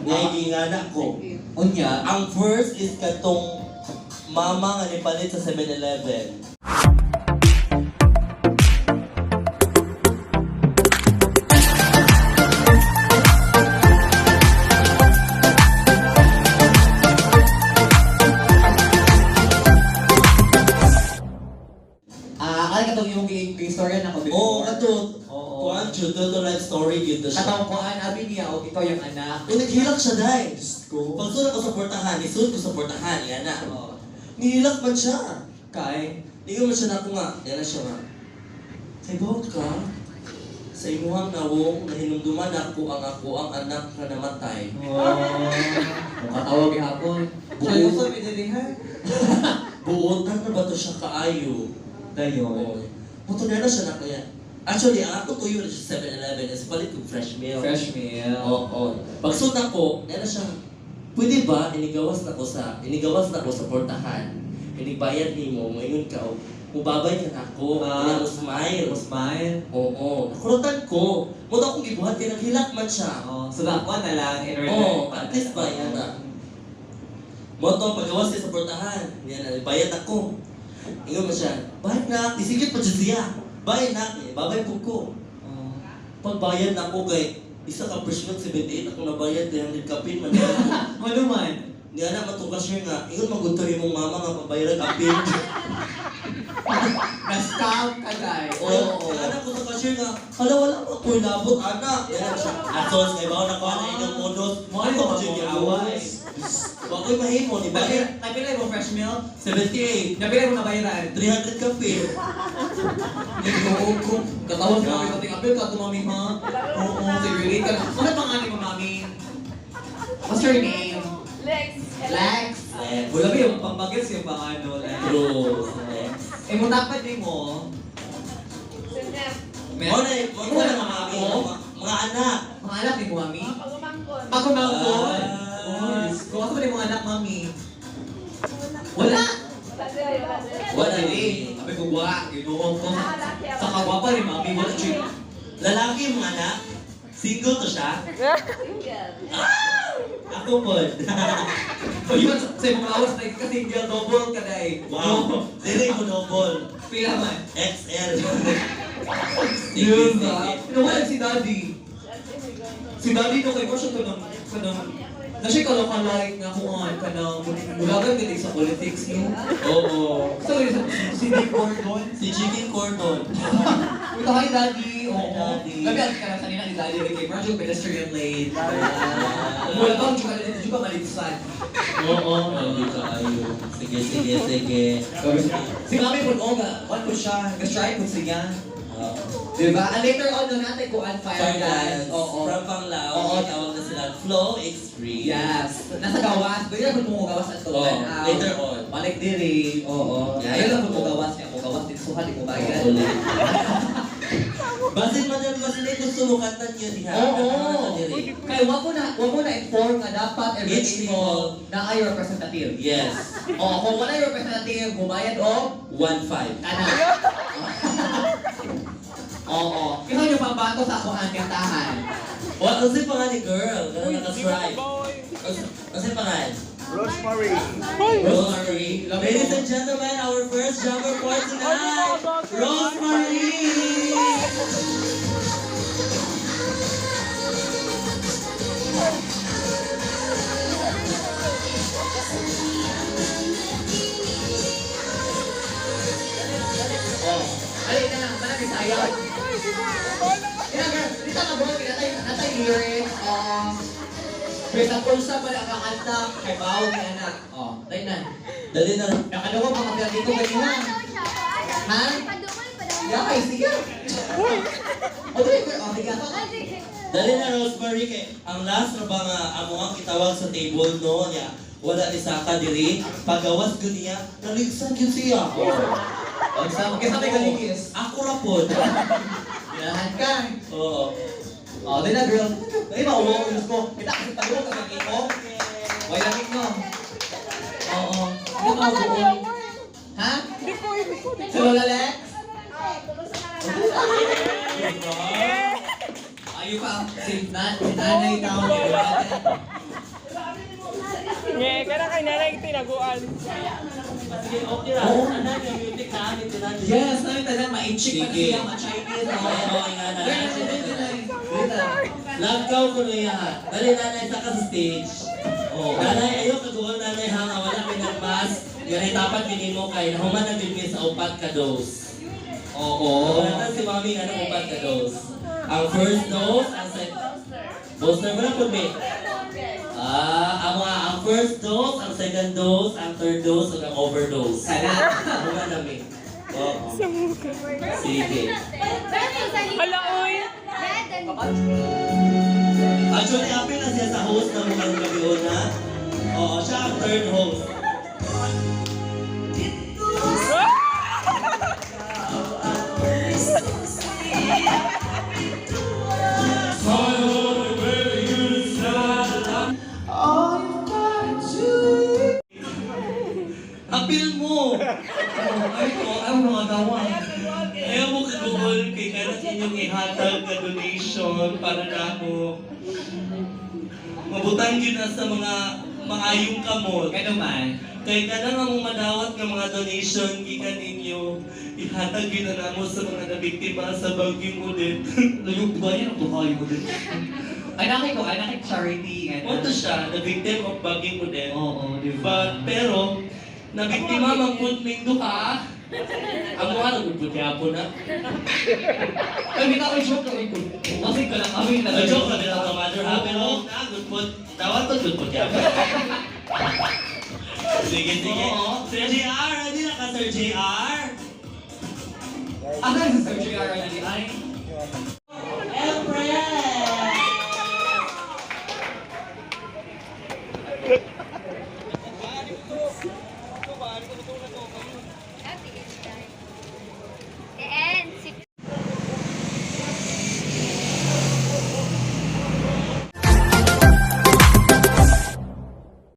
Nga gingana ko. Unya, Ang first is katong mama nga nipalit sa 7-Eleven. Ah, ay katong imong gi-istorya na ko before. Oo, kato. Oo. Kuan jud to life story gyud to siya. Katong kuan abi niya og ikaw yung anak. Kung naghilak siya dai. Diyos ko. Pagsunod ko sa portahan, isunod ko sa portahan, yan na. Oo. Nihilak man siya. Kay Ningon man siya na ako nga. Yan na siya nga. Kay bawat ka, sa imuhang nawong, nahinumduman ako ang anak nga namatay. Oh. Katawag gihapon. Buot. may diri ha. Buotan na ba to siya kaayo? Dayon. Oo. Buto na na siya na kuya. Actually, ang ako tuyo na siya 7-Eleven is palit kong fresh milk. Fresh meal. Oo. Pagsuot ako, yan na siya. Pwede ba inigawas na ko sa portahan. Inigbayad nimo, moingon ka og mubabay ka na ako, Ah. mo smile. Mo smile. Oo, nakurutan ko. Mo akong gibuhat kay naghilak man siya. Oh, so dakuan na lang in order. Oo, at least ba yan na. Mo to pagawas siya sa portahan. Yan na, bayad ako. Ingon man siya, bayad na, isigit pa dyan siya. Bayad na, eh, babay po ko. Oh. Pagbayad na ako kay isa ka fresh milk 78 ako nabayad 300 kapin man. Ano man? Ni ana matong cashier nga, ingon magunto imong mama nga pabayaran kapin. Na-scam ka dai. Oo, oh, anak ko sa cashier nga, hala wala pa ko'y labot anak. Yan siya. Atos kay bawo na ko ana inyong bonus. Mo ano Ako ka jud mo giaway. Wa ko'y mahimo ni bayad Napila mo fresh milk? 78, Napila mo nabayaran? 300 kapin. Ginoo ko. Katawag si mami kating apil ka to mami ha. Oo, sige relate ka. Ano pangalan mo mami? What's your name? Lex. Lex. Lex. Wala ba yung pambagets yung pangano, Lex? True. Lex. Eh, mo dapat din mo. Sinep. Mo na, mo na mga mami, mga anak. Mga anak ni mo, mami? Mga pagumangkon. Pagkumangkon. Ah. Oh, Diyos ko. Ako ba yung mga anak, mami? Wala. Wala diri, wala diri. Wala eh. Sabi ko, wa. Ginoo ko. Ah, laki ako. Sa kagwapa ni mami, wala chick. Lalaki yung mga anak. Single to siya. Single. Ako po. O yun, sa imong lawas na ka single, double ka na eh. Wow. Dili ko double. Pila man. XL. Yun ba? Nawala si daddy. Si daddy no kay ko siya kanang kanang na siya kalokalike nga kuan kanang mulagan gid sa politics no. Oo. So si Dick Gordon. Si Chicken Cordon. Wait, hi daddy. Oo. Hi, Daddy. Gabi ang kanang sanina ni daddy kay Project Pedestrian Lane. Mula ba juga juga maligsan. Oo. Hindi ka ayo. Sige, sige, sige. Si mami po nga, kuan po siya, ga-strike po siya. Oo. Diba? And later on no natin kuan fire Fire dance. dance. Oo. From Panglao, Oo. tawag na sila Flow Extreme. Yes. Nasa gawas. Pwede lang mo gawas at Oo, later on. Balik diri. Oo. Yeah. Ayaw lang mo gawas niya. Mo gawas din suha di mo bayad. Ulit. Basin man basin ay gusto mo kantan yun diha. Oo. Kantan na diri. Kaya wa mo na inform nga dapat every Each table na ay representative. Yes. Oo, kung wala yung representative, bumayad o 1-5. kana. Oo. Ikaw yung pambato sa akong angketahan. What kasi pangalan ni girl? Ganun naka-stripe. Kasi pangalan? Rosemary. Rosemary. Ladies and gentlemen, our first jumper for tonight, Rosemary! Oh. Ali na lang, mana Bisaya. Ina girl, dito ka bro, natay natay lyrics. Oh. Bisa pulsa pala ang kakanta kay Bao ni anak. Oh, tayo na. Dali na. Nakadungog mga kapila dito kanina. Ha? Padungol pa daw. Yeah, kay sige. O, dali, girl. Oh, sige ako. Ay, sige. Dali na Rosemary kay ang last na ba nga amo ang kitawag sa table no niya. Wala ni Saka diri. Pagawas gud niya, naligsan gyud siya. Oh, sa kaysa may galigis. Ako ra pod. Ginahan ka. Oo. Oh, dali na girl. Dali ba, uwo, Diyos ko. Kita kasi padungog ka sa ko. Way lamig no. Oo. Hindi ka mabuo. Ha? Si Lola Lex? Ay, tulo sa mga Ayo pa, si, na, si nanay tao. Nanay tinaguan. Sige, okay ra. Oo. Tanan yung music na amin tanan. Yes, namin tanan, ma-inchik pa na Sige. siya, ma-Chinese. Oo, oo, nga na. Dali, dali, dali. Lagkaw ko na iya. Dali, nanay, sa ka sa stage. Oo. Nanay, ayaw kaguol, nanay, ha, nga wala may nagmas. Ganay tapat minimo kay nahuman na gyud mi sa upat ka dose. Oo. Wala si mami nga ng upat ka dose. Ang first dose, ang second booster mo na po, mi. Ah, ang mga ang first dose, ang second dose, ang third dose, ug ang overdose. Sana. Human na mi. Oo. Sige. Hala, uy. Actually, apil na siya sa host ng mukhang gabi una. Oo, siya ang third host. Apil mo! Ay, ko, ay, mga gawa. Ayaw mo kagugol kay kanang inyong ihatag na donation para namo. Mabutang yun na sa mga maayong kamot. Kaya naman. Kay kanang among madawat nga mga donation gikan ninyo, ihatag yun na namo sa mga nabiktima sa Bagyong Odette. Luyog ba yan? Ang buhay mo din. Anak ko, anak charity. Ano. Mo to siya, the victim of Bagyong Odette. Oo, di ba? But, pero, nabiktima man pud ming duha. Amo nga nagpud gyapon na. Ay, may tao joke kami ko. Kasi ko lang kami A joke na bilang ka mother ha, pero na good po, tawag to good po gyapon. Sige, sige. Oo. Sir JR, ready na ka, Sir JR? Ano yung Sir JR ay? Ay, Empress!